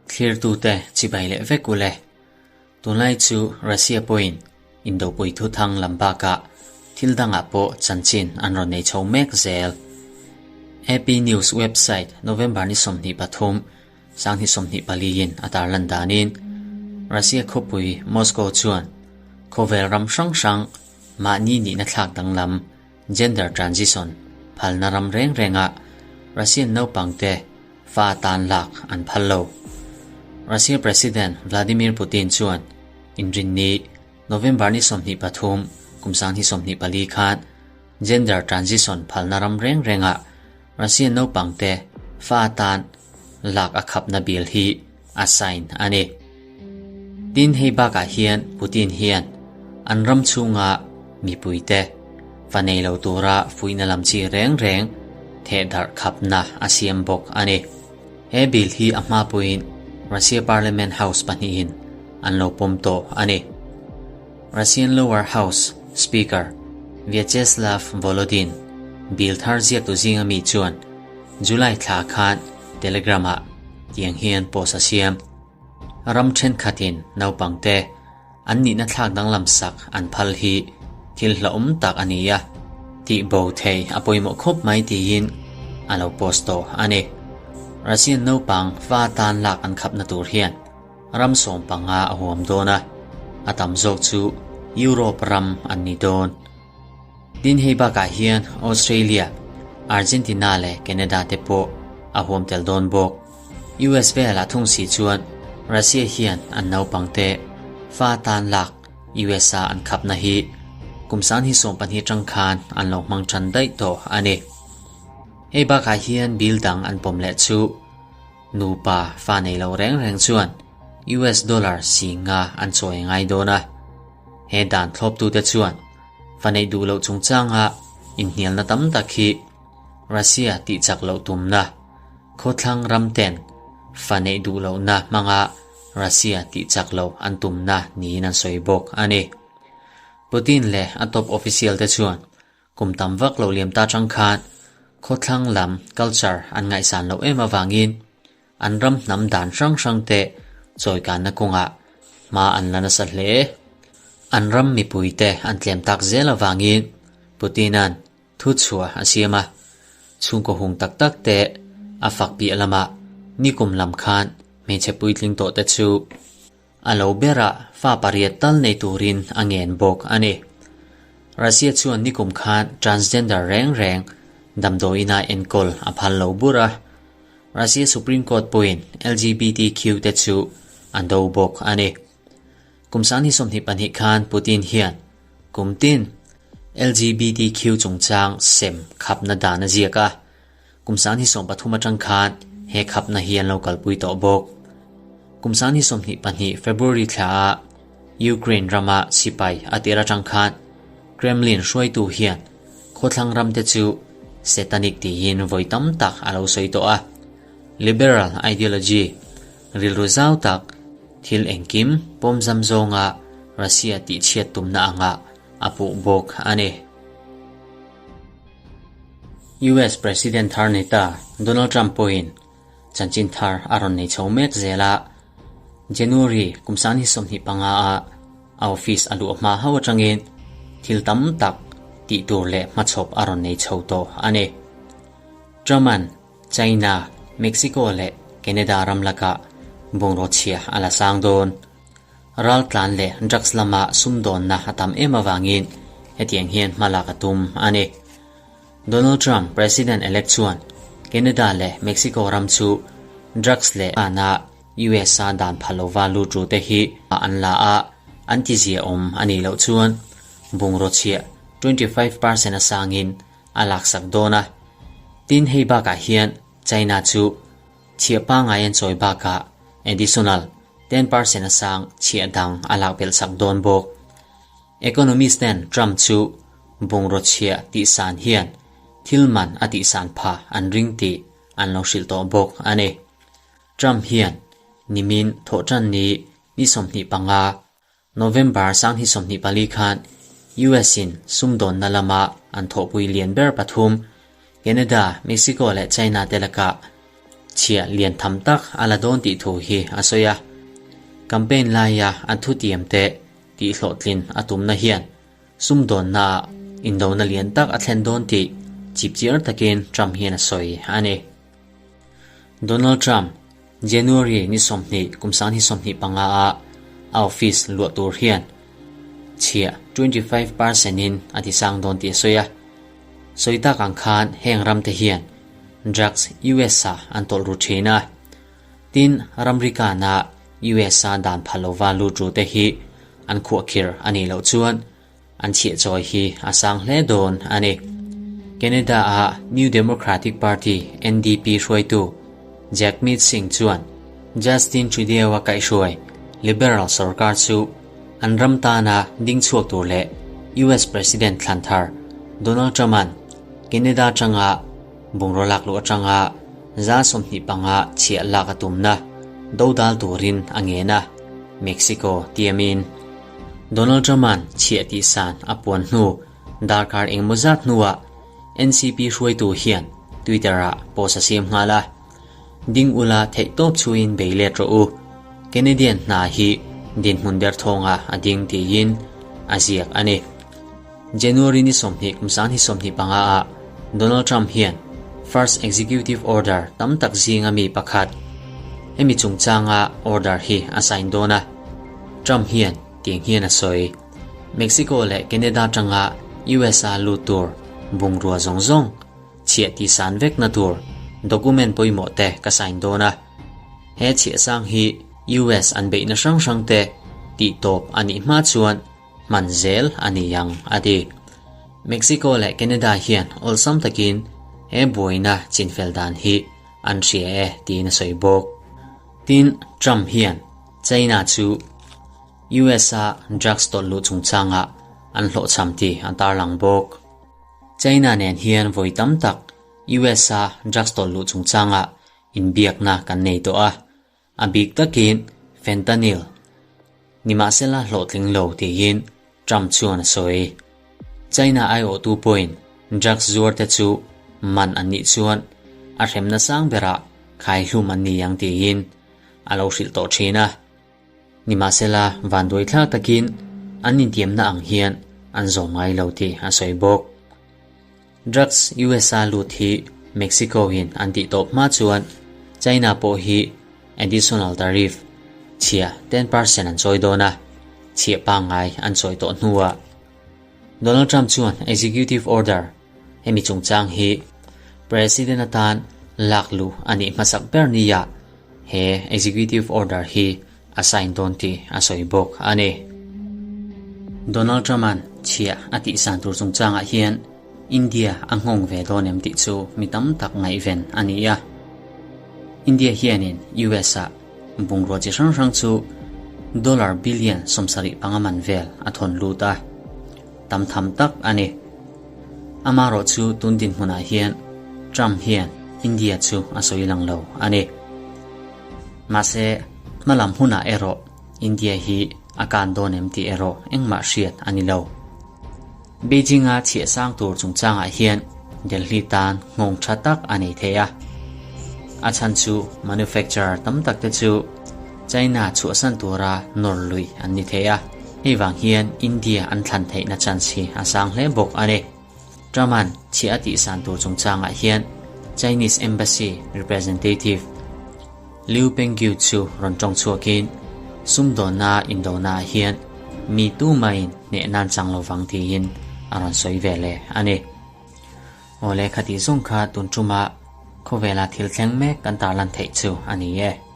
Thlirtute chibai leh vek ule. Tunlai chu Russia pawhin indopui thuthang lam bakah thil dangah pawh chanchin an rawn nei chho mek zel. AP News website November ni 23, 2024 in a tarlan danin Russia khawpui Moscow chuan khawvel ram hrang hrang mahni nihna thlak danglam gender transition phalna ram reng rengah Russian naupangte fa tan lak an phal lo. Russia President Vladimir Putin chuan inrinni November ni 23 kum 2024 khan gender transition phalna ram reng rengah Russian naupangte fa tan lak a khapna bill hi a sign a ni. Tin hei bakah hian Putin hian an ram chhunga mipuite fa nei lo tura fuihna lam chi reng reng thehdarh khapna a siam bawk a ni. He bill hi a hma puiin Russia Parliament House pahnihin an lo pawm tawh a ni. Russian Lower House Speaker Vyacheslav Volodin bill thar ziaktu zinga mi chuan July thla khan Telegram-ah tiang hian post a siam. Ram thenkhatin naupangte an nihna thlak danglam sak an phal hi thil hlauhawm tak a ni a, tih bo thei a pawimawh khawp mai tiin a lo post tawh a ni. Russian naupang fa tan lak an khapna tur hian ram 15 a huam dawn a, a tam zawk chu Europe ram an ni dawn. Tin hei bakah hian Australia, Argentina leh Canada te pawh a huam tel dawn bawk. US velah thung si chuan Russia hian an naupangte fa tan lak US-a an khapna hi kum 2020 tang khan an lo hmang tan daih tawh a ni. Hei bakah hian bill dang an pawm leh chu nupa fa nei lo reng reng chuan US dollar si nga an chawi ngai dawn a. He dan thlawptute chuan fa neih duh loh chungchanga inhnialna tam tak hi Russia tih chak loh tumna khawthlang ram ten fa neih duh lohna hmanga Russia tih chak loh an tumna niin an sawi bawk a ni. Putin leh a top official te chuan kum tam vak lo liam ta tang khan khawthlang lam culture an ngaihsan loh em avangin an ram hnam dan hrang hrang te chawikanna kawngah hma an la nasa hle. An ram mipui te an tlem tak zel avangin Putin-a'n thu chhuah a siam a, chhungkaw hung tak tak te a fak piah lamah nikum lam khan hmeichhe puitling tawh te chu a lo berah fa pariat tal nei turin a ngen bawk a ni. Russia chuan nikum khan transgender reng reng damdawiina enkawl a phal lo bur a, Russia Supreme Court pawhin LGBTQ te chu a do bawk a ni. Kum 2022 khan Putin hian kum tin LGBTQ chungchang sem khapna dan a ziak a, kum 2030 atang khan he khapna hi an lo kalpui tawh bawk. Kum 2022 February thla a Ukraine rama sipai a tir atang khan Kremlin hruaitu hian khawthlang ram te chu satanic tiin vawi tam tak a lo sawi tawh a. Liberal ideology rilru zau tak thil engkim pawmzam zawnga Russia tihchhiat tumna anga a puh bawk a ni. US President thar ni ta Donald Trump pawhin chanchin thar a rawn nei chho mek zel a, January kum 2025 a a office a luah hma ho atangin thil tam tak tih tur leh hmachhawp a rawn nei chho tawh a ni. Trump-a'n China, Mexico leh Canada ram lakah bungraw chhia a la sang dawn. Raltlan leh drugs lama sumdawnna a tam em avangin hetiang hian hma lak a tum a ni. Donald Trump President-elect chuan Canada leh Mexico ram chu drugs leh ana US-a dan phal lova lut ru te hi an la a, an tizia awm a nih loh chuan bungraw chhia 25% a sangin a laksak dawn a. Tin hei bakah hian China chu chhiah pangngai an chawi bakah additional 10% a sang chhiah dang a lak belh sak dawn bawk. Economist ten Trump chu bungraw chhiah tih san hian thil man a tih san pha an ring tih an lo hrilh tawh bawk a ni. Trump hian nimin thawhtan ni ni 25 November 2024 khan US in sumdawnna lama an thawhpui lian ber pathum. Canada, Mexico leh China te lakah chhiah lian tham tak a la dawn tih thu hi a sawi a. Campaign laia a thutiam te tihhlawhtlin a tumna hian sumdawnnaah indona lian tak a thlen dawn tih chipchiar takin Trump hian a sawi a ni. Donald Trump, January ni 20 kum 2025 a a office luah tur hian chhiah 25 percent in a ti sang dawn tih a sawi a. Sawi tak ang khan heng ram te hian drugs US ah an tawlh ru thin a. Tin, ramri kana US a dan phal lova lut ru te hi an khuahkhirh a nih loh chuan An chhiahchawi hi a sang hle dawn a ni. Canada-a New Democratic Party, NDP, hruaitu Jagmeet Singh chuan Justin Trudeau-a kaihhruai Liberal sorkar chu an ram tana ding chhuak tur leh US President thlan thar Donald Trump-a'n Canada atanga bungraw lak luh atanga 25% chhiah lak a tumna dodal turin a ngen a, Mexico tiamin. Donald Trump-a'n chhiah tih san a puan hnu darkar engmaw zat hnuah NCP hruaitu hian Twitter-ah post a siam nghal a, Ding ula theihtawp chhuiin bei let rawh u, Canadian hna hi dinhmun ber thawngah a ding tiin a ziak a ni. January ni 20 kum 2025 ah Donald Trump hian First Executive Order tam tak zinga mi pakhat hemi chungchanga order hi a sign dawn a. Trump hian tiang hian a sawi, Mexico leh Canada tanga US-a lut tur bungrua zawng zawng chhiah tihsan vekna tur document pawimawh te ka sign dawn a. He chhiahsang hi US an beihna hrang hrang te tihtawp a nih hma chuan hman zel a ni ang, a ti. Mexico leh Canada hian awlsam takin he buaina chinfel dan hi an hria e tiin a sawi bawk. Tin, Trump hian China chu US-a drugs tawlh luh chungchangah an hlawhchham tih a tarlang bawk. China nen hian vawi tam tak US-a drugs tawlh luh chungchangah inbiakna kan nei tawh a, A bik takin fentanyl nimahsela hlawhtling lo tiin Trump chuan a sawi. China aiawhtu pawhin drugs zuarte chu man an nih chuan a hremna sang berah khaihlum an ni ang tiin a lo hrilh tawh thin a. Nimahsela vanduaithlak takin an intiamna ang hian an zawm ngai lo tih a sawi bawk. Drugs usa lut hi Mexico in an tih tawp hma chuan China pawh hi additional tariff chhia 10% an chawi dawn a, chhia pangngai an chawi tawh hnuah Donald Trump chuan executive order hemi chungchang hi President atan lak luh a nih hmasak ber nia he executive order hi a sign dawn tih a sawi bawk a ni. Donald Trump-a'n chhiah a tihsan tur chungchangah hian India a nghawng ve dawn em tih chu mi tam tak ngaihven a ni a. India hianin US-ah bungrua chi hrang hrang chu dollar billion 75 man vel a thawn lut a, tam tham tak a ni. Amaherawh chu tun dinhmunah hian Trump hian India chu a sawi lang lo a ni. Mahse, hmalam hunah erawh India hi a kan dawn em tih erawh engmah hriat a ni lo. Beijing-a chhiah sang tur chungchangah hian Delhi tan nghawng tha tak a nei thei a. A chhan chu manufacturer tam tak te chu China chhuahsan tura nawr luih an ni thei a, hei vang hian India an thlan theihna chance hi a sang hle bawk a ni. Trump-a'n chhiah a tihsan tur chungchangah hian Chinese Embassy representative Liu Pengyu chu rawn tawng chhuakin sumdawnna indonaah hian mi tumahin hneh nan chang lo vang tiin a rawn sawi ve leh a ni. Awle khatih zawng kha tun ṭuma khawvela thil thleng mek kan tarlan theih chu a ni e.